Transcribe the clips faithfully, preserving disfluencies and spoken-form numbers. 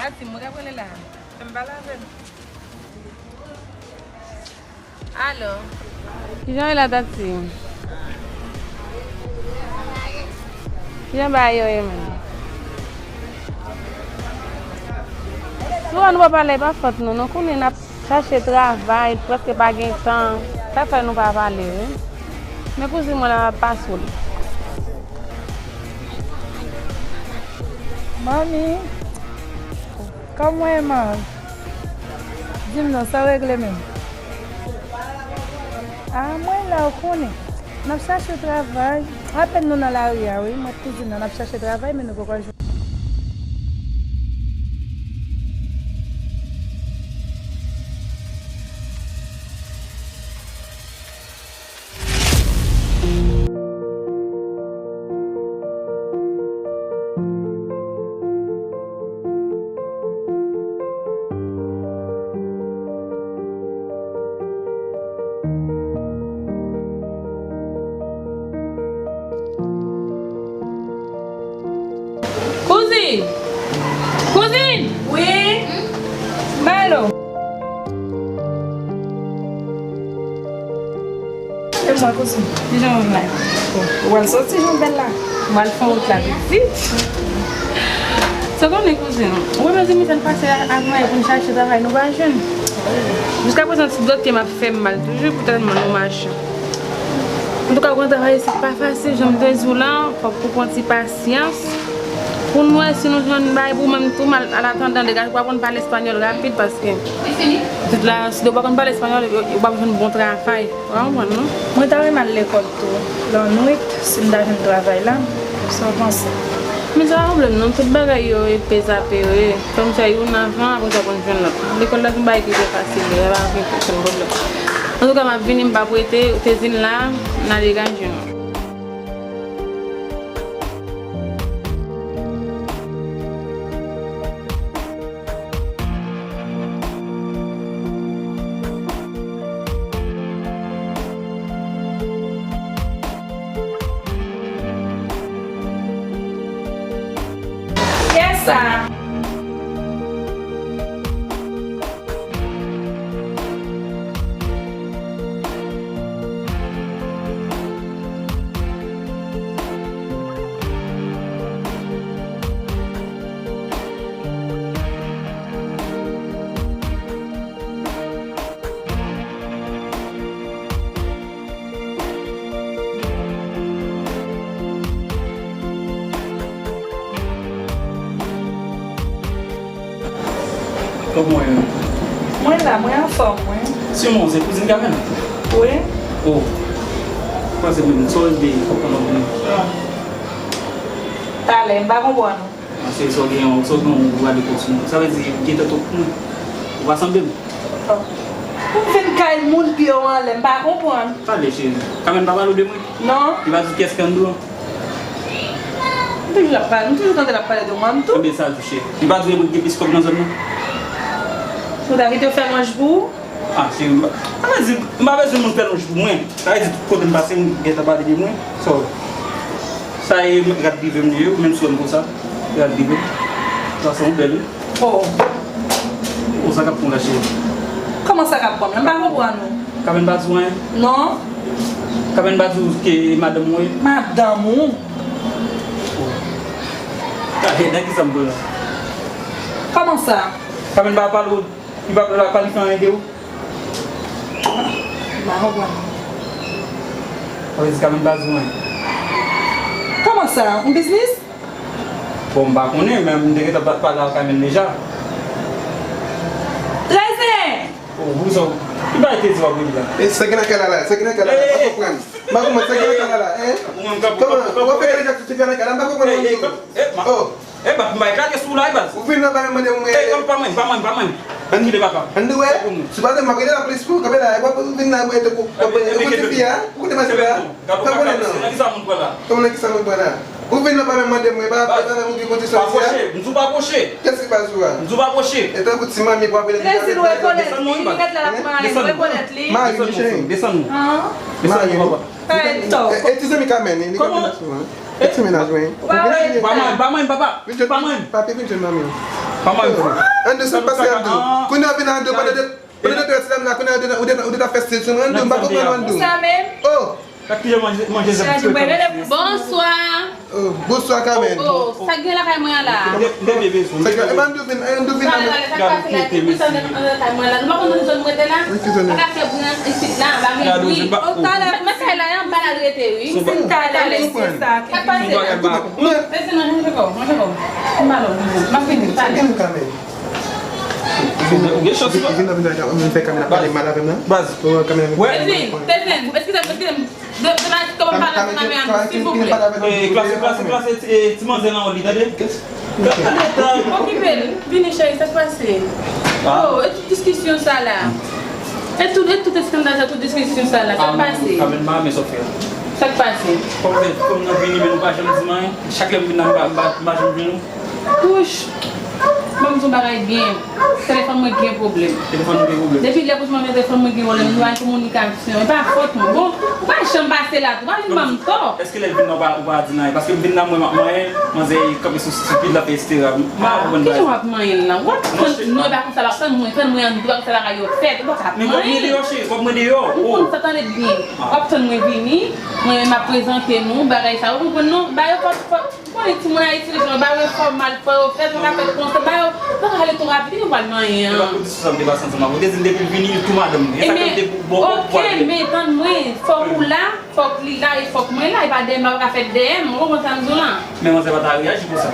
Tati, mwen ka pran li la. Fè m pale avè l. Alo. Kijan w ye la, Tati? Kijan bagay yo ye, menm? Si w wè nou pa pale, e pa fòt nou. Nou konnen n ap chache travay, prèske pa gen tan. Sa fè nou pa pale, wi. Men kouzin mwen la, m ap pase w li. Manmi, kòman w ye, manmi? Di m non, sa w regle menm? A, mwen la, ou konnen. N ap chache travay. Apèn nou nan lari a, wi. Mwen toujou nan, n ap chache travay, men nou poko jwenn. Kouzin! Kouzin! Wi? Balo! E mwen, kouzin? Kijan w ye la? Ou pral soti jan w bèl la? M pral fè wout la pitit. Sa konnen, kouzin, ou wè mezi misye n pase ak mwen pou n chache travay, nou pa jwenn. Jiskaprezan, ti dòt m ap fè m mal toujou pou tèlman nou mache. Antouka, pran travay isit pa fasil, jan m te di w lan, fòk ou pran ti pasyans. Pou n wè si nou jwenn bagay pou ou menm tou, mal, an atandan, degaje w, aprann pale espanyòl rapid, paske tout la, si w pa konn pale espanyòl, yo, yo p ap jwenn bon travay. Ou pa konprann, non? Mwen ta renmen al lekòl tou, lannwit, si m ta jwenn travay la, sa w panse? Men se pa pwoblèm, non, tout bagay yo e pezape yo ye. Fè m fè youn avan, apre sa konn jwenn lòt. Lekòl la se yon bagay ki trè fasil, li pa gen okenn pwoblèm. Antouka, m ap vini, m p ap rete, ou te vin la, n a degaje nou. Kiyès sa? Kòman w ye? Mwen la, mwen anfòm, mwen. Simon, se kouzin Carmen? Wi. O. Pase menm, sa w regle pandan w vini? Talè, m pa konprann ou. Mwen se sa w gen, sa w gen yon gade kòk sou mwen. Sa vle di, ou gen tèt ou pou mwen. Ou pa sanble m. Ou vin kay moun, pye w anlè, m pa konprann. Talè, cheri. Carmen pa pale w de mwen? Non. Li pa di w kiyès ki anndan an? M toujou ap pale, m toujou tande l ap pale de mwen, m tou. Ebyen, sa l touche. Li pa di w e mwen ki gen plis kòb nan zòn nan? Ou ta kite yo fè lonj pou ou? Ah, cheri, m pa, sa vle di, m pa bezwen moun fè lonj pou mwen. Sa vle di, tout kote m pase, m gentan pale de mwen. So, sa e rad prive m li ye, ou menm si w wè m konsa, rad prive m. Sa se yon bèl, wi. Oh. Oh, sa k ap pran w la, cheri? Kòman sa k ap pran m la? M pa konprann ou. Carmen pa di w anyen? Non. Carmen pa di w ke madanm ou ye? Madanm ou? Oh. Gade, nan kisa m pran la? Kòman sa? Carmen pa pale w Li pa, li pa, li pa fè anyen de ou? M pa konprann. Sa vle di Carmen pa di w anyen. Kòman sa? Yon biznis? Bon, m pa konnen, men m te gentan pa, pale ak Carmen deja. Rèzen! Oh, bouzen, ki bagay te di w ap rele la? E sa gen nan kay la la, sa gen nan kay la la, m pa konprann. M pa konprann, sa gen nan kay la la, en? Kòman? Ou ap fè gade jak sou ti fè nan kay la, m pa konprann mwen menm tou. Oh. E, baz, m bay klake sou la, e, baz. Ou vin nan pa menm mande mwen. E, pa mwen, pa mwen, pa mwen. Ann, kile papa. Ann di wè, si pa de m ap rele la polis pou kanpe la, e, w ap vin nan mwen te kou, w ap rele pou ti fi a, ou koute mache la. Pa konnen non. Nan kisa moun pran la? Kòman nan kisa moun pran la? Ou vin nan pa menm mande mwen, pa, pa, pa, ou vin konti sou ti a. Pa pwoche, m di w pa pwoche. Kiyès ki pa sou a? M di w pa pwoche. E tankou ti manmi pou ap rele. Desann mwen, baz. Desann mwen. Mari, cheri. Desann mwen. Desann mwen, papa. E, e ti zanmi Carmen, li konn sou a. Ti mennaj mwen. Pa mwen, pa mwen, papa. Pa mwen. Papi, vin jwenn manmi. Kòman yo? Andou, sa k pase Andou? Kounye a w vin Andou, pandan de, pandan de ti dam la, kounye a ou te, ou te, ou te ta fè stil sou mwen, Andou, m pa konprann Andou. Sa menm? Oh! Sa ki manje, manje zèb. Bonswa. Oh, bonswa, Carmen. Oh, sa k gen lakay mwen an la? Sa k gen, e pa Andou vin, e Andou vin la. Sa k pase la? Ki sa nan lakay mwen la? Nou pa konn nan zòn mwen te la? Nan ki zòn? Pa ka fè bri isit la, anba gen bri. Oh, talè, nan kay la, anba la rete, wi. Talè, se sa. Sa k pase la? Mwen. Pese nan, manje kò, manje kò. M pa lò, m ap vini, talè. Ou gen chans, wi. Vin nan, vin nan, vin fè kamera pale mal avè m nan. Baz. Tezin, Tezin, eskize m, eskize m. De, de la, kòman pale ansanm avè Andou, silvouplè? Eh, klase, klase, klase, ti, eh, ti manzè nan wòl li, tande? Gade tan. Okipe l, vini cheri, sa k pase? Oh, e tout diskisyon sa la? E tout, e tout eskandal sa, tout diskisyon sa la, sa k pase? Sa k pase? Kòm se, kòm nou vini, men nou pa janm di m anyen. Chak lè m vin la, m pa, m pa, m pa janm jwenn ou. Wouch! Ban m di w bagay byen. Telefòn mwen gen pwoblèm. Telefòn ou gen pwoblèm? Depi lè kouzman mwen telefòn mwen gen pwoblèm, nou pa gen kominikasyon. E pa fòt mwen. Bon, ou pa janm pase la tou. Pa vin ban m tò. Èske lè l vin nan ou pa, ou pa di n anyen? Paske m vin nan mwen, m ap manyen, manzè kanpe sou stupid la, etsetera. M pa konprann bagay sa. Kijan w ap manyen l lan? W ap tann, non, e pa konsa l ap tann mwen, tann mwen an, bagay sa bagay yo fèt. Ou pa ka manyen. Men w ap mete deyò, cheri, w ap mete deyò. Ou konn sa, tande byen. W ap tann mwen vini, mwen menm m ap prezante nou, bagay sa. Ou konprann non? Bagay yo fòt, fòt. Ou konnen timoun Ayiti, yo ba yo fòmal, fò yo fèt, yo ka fèt konsa, ba yo, yo ka ale twò rapid, yo pral manyen an. E pa pou di sou sa m te pase ansanm avè w. Ou te di l depi l vini, li tou madanm li. E sa fè m te bon kòb pou al. Ebyen, oke, men tann mwen, fòk ou la, fòk li la, e fòk mwen la, e pa dèyè m, pa yo ka fèt dèyè m, ou konprann sa m di w lan? Men manzè pa ta reyaji konsa.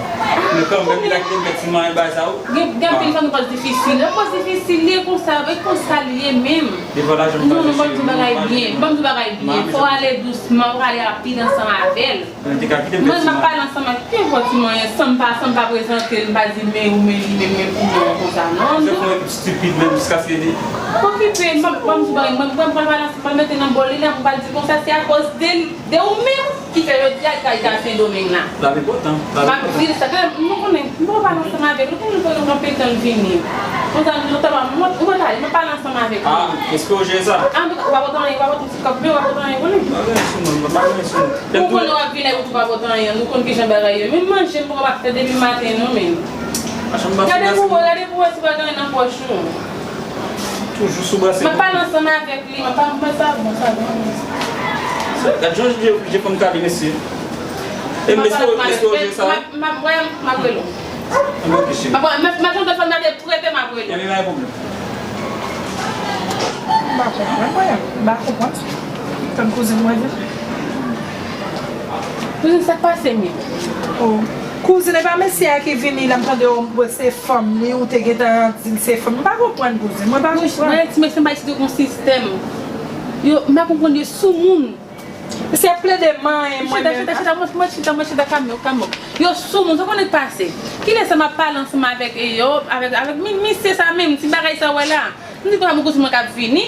Men kanmenm, li ta kite m fè ti manyen bagay sa yo. Gen, gen anpil fanm ki pòz difisil, yo pòz difisil, li ye konsa, e konsa li ye menm. Devan lajan m pa chèche. Non, non, ban m di w bagay byen, ban m di w bagay byen. Fò w ale dousman, ou ka ale rapid ansanm avè l. Mwen, m ap pale ansanm ak kenpòt ti manyen, san m pa, san m pa prezante l, m pa di men ou, men li, men mwen, pou mwen konsa, non. Se pou yon stupid menm, jiskaske li. Okipe l, m ap, ban m di w bagay, mwen, mwen, mwen pral pale ansanm, mwen mete nan bòl li la, mwen pral di konsa, se akoz de, de ou menm ki fè jodi a, li ka, li ka Sendomeng la. La vin pòtan, la vin pòtan. M ap di l sa, nou konnen, m poko pale ansanm avè l, ou konnen nou konpetan l vini. Konsa, nou ta, mwen, ou pa ta, m ap pale ansanm avè l. Ah, espè w jere sa. Antouka, ou pa pote anyen, ou pa pote ti kòb, men ou pa pote anyen pou li. Pa gen sou mwen, pa gen sou mwen. Ou konnen w ap vin la, ou tou pa pote anyen, nou konn kijan bagay yo. Menm manje m poko pa fè depi maten non, men. Gade pou wè, gade pou wè si pa gen anyen nan pòch ou. Toujou sou brase. M ap pale ansanm avèk li, m ap pale, m ap sa bon, sa bon. Gad jan je, je fanm kale, mesye. E mesye, mesye, je sa. M ap, m ap, m ap rele w. Enben, oke, cheri. Mwen, mwen, mwen, mwen, mwen te prete, mwen prete. Enben, pa gen pwoblèm. M pa konprann, mwen. M pa konprann. Tann kouzin mwen vin. Kouzin, sa k pase menm? Oh. Kouzin, e pa mesye a ki vini la, m tande w, se fanm li, ou te gentan di l se fanm. M pa konprann, kouzin, mwen pa konprann. Mwen, ti mesye, m pa itilize yon sistèm. Yo, m pa konprann, yo soumoun. Misye ap plede manyen mwen menm. Chita, chita, chita, mwen, mwen chita, mwen chita, kalme w, kalme w. Yo soumoun, sa w konnen k pase? Kilè sa m ap pale ansanm avèk, e, yo, avèk, avèk mi-, misye sa menm, ti bagay sa w wè la. M di konsa, mon kouzen mwen k ap vini.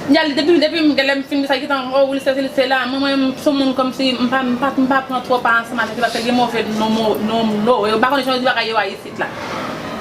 Y al, depi, depi m, lè m fin di sa, li gentan, oh, wi, se, se, se la. Mwen, mwen, m se yon moun kòmsi, m pa, m pa, m pa pran twò pa ansanm avèk li, paske gen move non, mo, non, non. Yo pa konnen jan yo di bagay yo a isit la.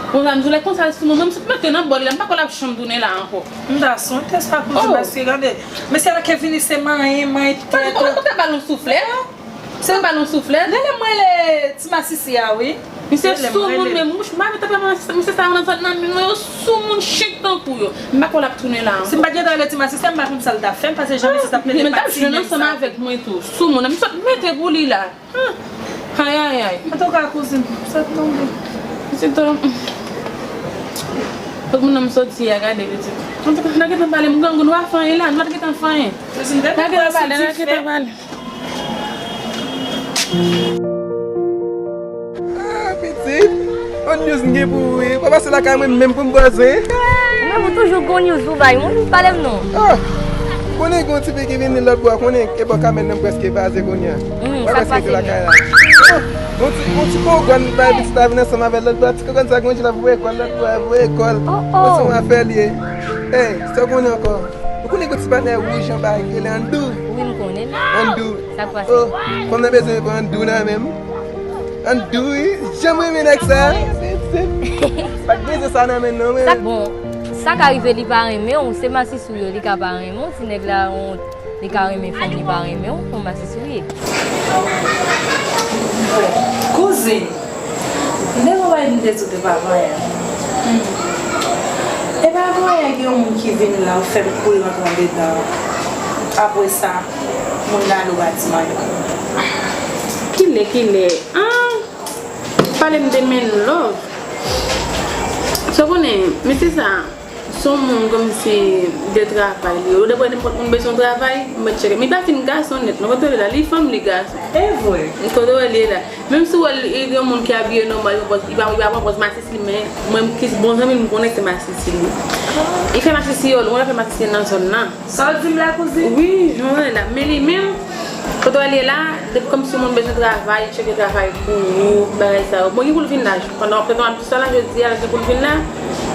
Konsa, m di w, lè konsa, l soumoun, mwen, m sot mete nan bòl li la, m pa kwè l ap janm tounen la ankò. M ta sonte sa pou di, paske gade, mesye la ke vini se manyen, manyen tèt. Ou ta ba l yon souflèt? Se ba l yon souflèt? Rele m rele ti masisi a, wi. Misye soumoun, men mouch, m pa met anpil masisi, misye sa yo nan zòn nan, men yo soumoun chik tankou yo. M pa kwè l ap tounen la ankò. Si m pa t gentan rele ti masisi a, m pa konn sa l t ap fè m, paske jan misye t ap plede pati menm sa. Men l t ap jwenn ansanm avèk mwen tou. Soumoun, misye sot mete pou li la. Ay, ay, ay. Antouka, kouzin, sa t tonbe. Se to. Kot moun nan m soti a, gade, pitit. Antouka, n a gentan pale, m granmoun, nou pa fè anyen la, nou pa t gentan fè anyen. Kouzin, depi w a soti fè. Ah, pitit. On news m gen pou ou, wi. Pa pase lakay mwen menm pou m bwazwen. Mwen, ou toujou gon news ou bay. Ou pale m non. Ah, konnen gon ti fi ki vin lòt bò, konnen e bò kamèl nan prèske vaze kounye a. Mwen prèske tou lakay la. Ah, gon ti, gon ti kongwann bay pitit la vin ansanm avè l lòt bò. Ti kongwann sa gon ti la pou ekòl, lòt bò pou ekòl. Oh, oh. Mwen se yon afè l ye. Ey, sa w konnen ankò? Ou konnen gon ti patnè wouj anba ki rele Andou? Wi, m konnen. Andou. Sa k pase? Oh, fanm nan bezwen pran Andou nan men m. Andou, wi. Jan m renmen nèg sa. Se, se, pa t bezwen sa nan men non, men. Sa, bon, sa ka rive li pa renmen w, se masisi w yo, li ka pa renmen w, si nèg la, on, li ka renmen fanm, li pa renmen w, on masisi w ye. Kouzin, lè w wè m Sou te pa vanyan. E pa vanyan, gen yon moun ki vin la, ou fè m kouri rantre andedan. Apre sa, moun nan ale w pa di m anyen. Kilè, kilè? Ah! Pale m de men love. Sa w konnen, mesye sa, se yon moun kòmsi de travay li ye. Ou depi nenpòt moun bezwen travay, m mèt tcheke. Men li pa fin gason nèt, non, kote w ye la, li fanm, li gason. E vre. Kote w ye la. Menm si w wè l, li yon moun ki abiye nòmal, li pa pran pòz, li pa, li pa pran pòz masisi, men mwen ki bon zanmi l, m konnen se masisi li ye. Li fè masisi yo, l wè fè masisi nan zòn nan. Sa w di m la, kouzin? Wi, jan w wè la. Men li menm, kote w ye la, depi kòmsi yon moun bezwen travay, li tcheke travay pou ou, bagay sa yo. Bon, li pou l vin la, pandan, pandan m ap di sa la, jodi a, li pou l vin la,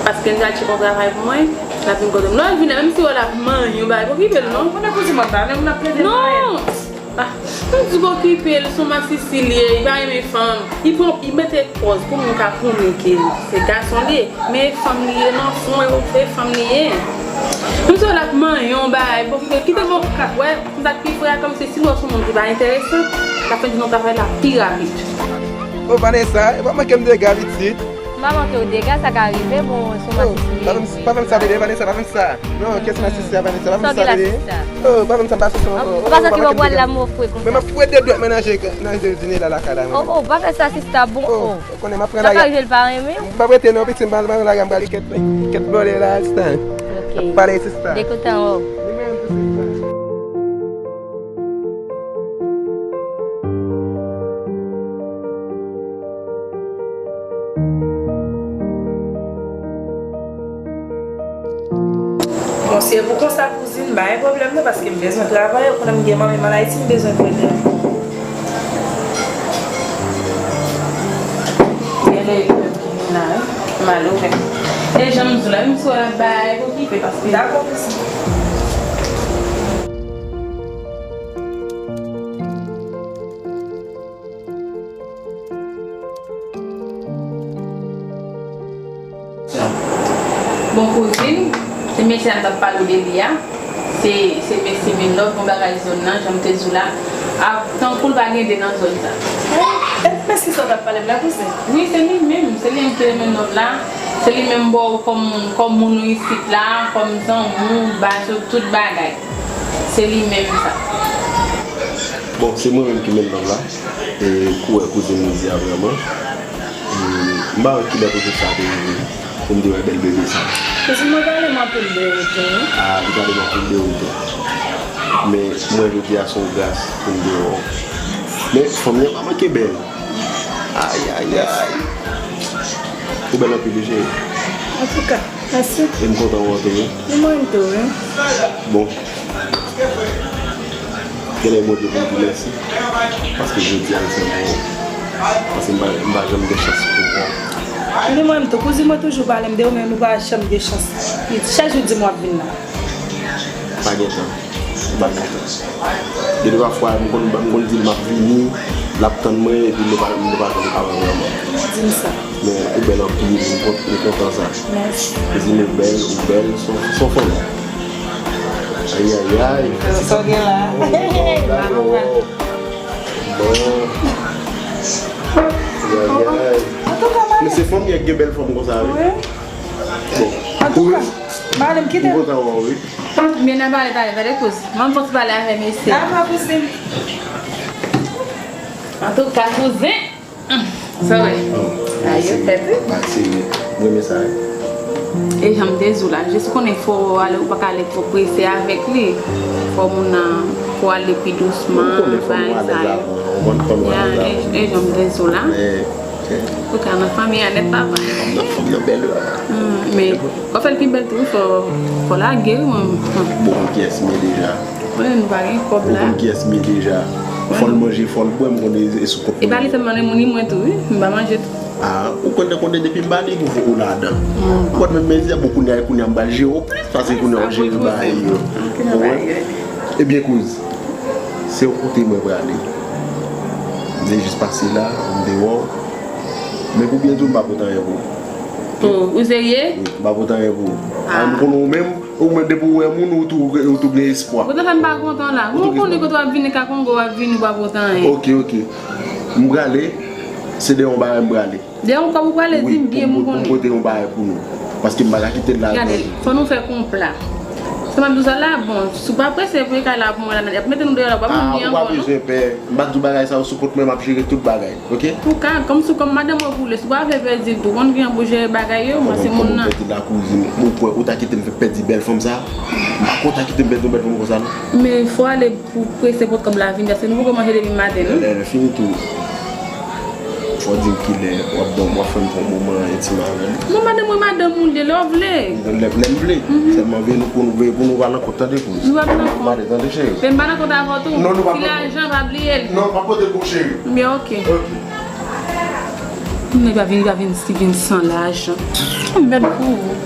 paske m pral tcheke yon travay pou mwen, l ap vin kote m. Lè l vin la, menm si w wè l ap manyen yon bagay, okipe l non. Konnen kouzin mwen pa, men moun ap plede manyen. Non! Ah, m di w okipe l, se yon masisi li ye, li pa renmen fanm. Li pran, li mete pòz pou moun ka konnen ke se gason li ye, men e fanm li ye, nan fon, e, e fanm li ye. Menm si w wè l ap manyen yon bagay, bon, kite, kite l, bon, wè, sa k pi fre a, kòmsi si l wè se yon moun ki pa enterese, l ap fè yon travay la pi rapid. Ô, Vanessa, e pa manke m dega pitit. M pa manke w dega, sa ka rive, bon, se yon masisi li ye. Pa fè m, pa fè m sa, bebe, Vanessa, pa fè m sa. Non, kiyès nan sista, Vanessa, pa fè sa, bebe. Oh, pa fè sa, pa fè sa. Ou pa santi w pral la, m ofri konsa. Men m ap fouye de dwèt mwen nan je, nan je Dine la lakay la. Oh, oh, pa fè sa, sista, bon, oh. Ou konnen m ap pran lari. Sa ka rive l pa renmen w. M p ap rete non, pitit, m pral pran lari, m pral kèt, kèt vole la, sista. Ok. Pale, sista. Dekontan, oh. Li menm tou, sista. Bon, si e pou konsa, kouzin, pa gen pwoblèm non, paske m bezwen travay, ou konnen m gen manmi m ann Ayiti, m bezwen premye. Gen lè yo ki vin la, wi. M al ouvè. E jan m di w la, menm si w ap bay, okipe, paske dakò, kouzin. Bon, kouzin, se mesye a m t ap pale w de li a. Se, se mesye Menlove, yon bagay zòn nan, jan m te di w la. A, tankou l pa gen de nan zòn sa. E mesye sa w t ap pale m la, kouzin? Wi, se li menm. Se li menm ki rele Menlove la. Se li menm ba w kòm, kòm moun ou isit la, kòm zanmi w, baz ou, tout bagay. Se li menm sa. Bon, se mwen menm ki Menlove la. E, kou wè kouzin li di a vrèman. E, m pa wè kilè kote sa te rive pou m te wè bèl bebe sa. Kouzin mwen pale m anpil de ou tou, wi. A, li pale m anpil de ou tou. Men, mwen, jodi a, se yon gras pou m te wè w. Men, fanmi an pa manke bèl. Ay, ay, ay. Ou bèl anpil, wi, cheri. Antouka, mèsi. E m kontan wè w tou, wi. Li mwen tou, wi. Bon. Genlè Bondye pou m di mèsi. Paske jodi a, m fè mwen. Paske m pa, m pa janm gen chans pou mwen. Li mwen tou, kouzin mwen toujou pale m de ou, men nou pa janm gen chans. Li chak jou di m w ap vin la. Pa gen tan. M pa gen tan. Gen de pafwa, m konn, m konn di l m ap vini, l ap tann mwen, epi nou pa, nou pa janm ka wè vrèman. Di m sa. Men ou bèl anpil, m kon-, m kontan sa. Mèsi. Kouzin ou bèl, ou bèl, se yon, se yon fanm. Ayayay. Sa w gen la? Oh, dakò. Bon. Ayayay. Men se fanm ki gen bèl fanm konsa, wi. Wi. Bon. Antouka, madam, kite m. M kontan wè w, wi. Men n a pale talè, tande kouz. Manman fòk pale avè mesye a. Dakò, kouzin. Antouka, kouzin. Sa w wè? A, yo fèt, wi. Bagay serye. M renmen sa, wi. E jan m te di w la, jis ou konnen fò w ale, ou pa ka ale twò prese avèk li. Fò moun nan, fò w ale pi dousman, bagay sa yo. Ya, e, e jan m te di w la. Ou ka nan fanmi a nèt, papa. Nan fanmi an bèl, wi. Hmm, men w ap fè l pi bèl tou, fò, fò lage, wi, manman. Bon, kiyès m ye deja? Wi, nou pa gen kòb la. Ou konn kiyès m ye deja. Fò l manje, fò l bwè, m konn e, e sou kont mwen. E pa li sèlman, nan moun li mwen tou, wi. M pa manje tou. A, ou konn, konn depi m pa li, ou, ou ladan. Ou konn menm mezi a, bon, kounye a, kounye a m pral jere w plis, paske kounye a w jere bagay yo. Ou konprann? Ebyen, kouz, se yon kote mwen prale. M te jis pase la, m te wè w. Men pou byen di w, m pa pote anyen pou ou. Oh, ou serye? Wi, m pa pote anyen pou ou. A, m konnen ou menm, ou menm depi ou wè moun, ou tou, ou tou gen espwa. Poutèfè m pa kontan la. Ou tou gen espwa. Ou konnen kote w ap vini, ka Kongo w ap vini, ou pa pote anyen. Ok, ok. M prale, Se de yon bagay m prale. Dèyè yon kòb ou prale, di m byen, m Pou m konnen. Pote yon bagay pou nou. Paske m pa ka kite l la. Gade, fò nou fè konpla. Se m ap di w sa la, bon, si w pa prese pou e kay la pou mwen la, y ap mete nou deyò la, w pa pou Ah, vin ou pa ankò. Bezwen pè. M pa di w bagay sa yo sou kont mwen, m ap jere tout bagay, oke? Ou ka, kòm si kòm madanm ou vle, si w pa vle pèdi l tou, konn gen yon boujè bagay yo, mwen se moun nan. Pèdi la kouzin, ou kwè ou ta kite m fè pèdi bèl fanm sa? M pa konn ta kite m pèdi yon bèl fanm konsa non. Men fò ale pou prese pot kòb la vini, paske nou poko manje depi maten non. Lè, lè fini tou. Fò di m kilè w ap ban m, w ap fè m pran moman entim avè m. Mwen madanm mwen madanm ou li, lè w vle. Lè, lè m vle. Sèlman veye nou pou nou, veye pou nou pa nan kont tande kouz. Nou pa nan kont. Tande, tande cheri. Men m pa nan kont avè w tou. Non, nou pa Si nan lajan pa bliye l. Non, pa pote l pou cheri. Men oke. Li pa vin, li pa vin, li vin san lajan. Mèd pou ou.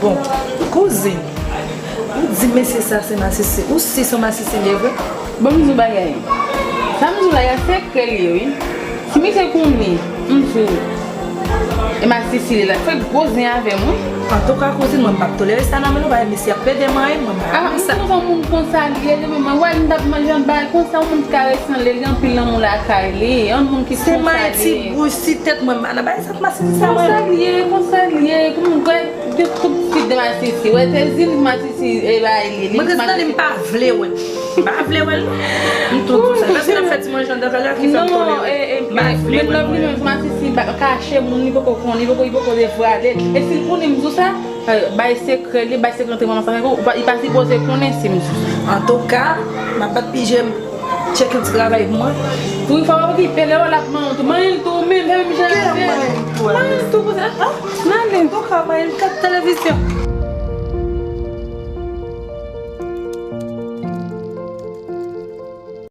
Bon, kouzin, ou di mesye sa se masisi. Ou si se yon masisi li ye vre? Bon, m di w bagay. Sa m di w la, se sekrè li ye, wi. Si misye konnen, m di w, e masisi li la, fè gwo zen avè m, wi. Antouka, kouzin, mwen m p ap tolere sa nan men nou, paske misye ap pede manyen, mwen m pa Ah, renmen sa. Yon moun konsa li ye, li menm, wè, m t ap manje yon bagay konsa, yon moun ki ka resanble, li anpil lanmou lakay li, yon moun ki Se manyen ti konsa li. Bouch ti tèt mwen, m pa nan bagay sa, masisi sa mwen. Konsa li ye, konsa li ye, kòman w kwè, gen tout tip de masisi, wè, se zil masisi, e bay li, li Mwen te di tande m pa vle wè. M pa vle wè l. M tou di sa. Paske l ap fè ti manje anndan talè ki fè m tolere. M pa vle wè l. Li menm masisi, kache moun, li poko konnen, li poko, li poko devwale. E si l konnen m di w sa, bay sekrè li, bay sekrè antre mwen ansanm avè w, li pa sipoze konnen si m di w. Antouka, m ap bat pije m. Tcheke yon ti travay pou mwen. Wi, fò w okipe lè w la ap manyen tou. Manyen l tou, men, fè menm jan avè l. Manyen l tou, Manyen l tou, pou sa. Ah, nan li. Antouka, manyen l kat televizyon.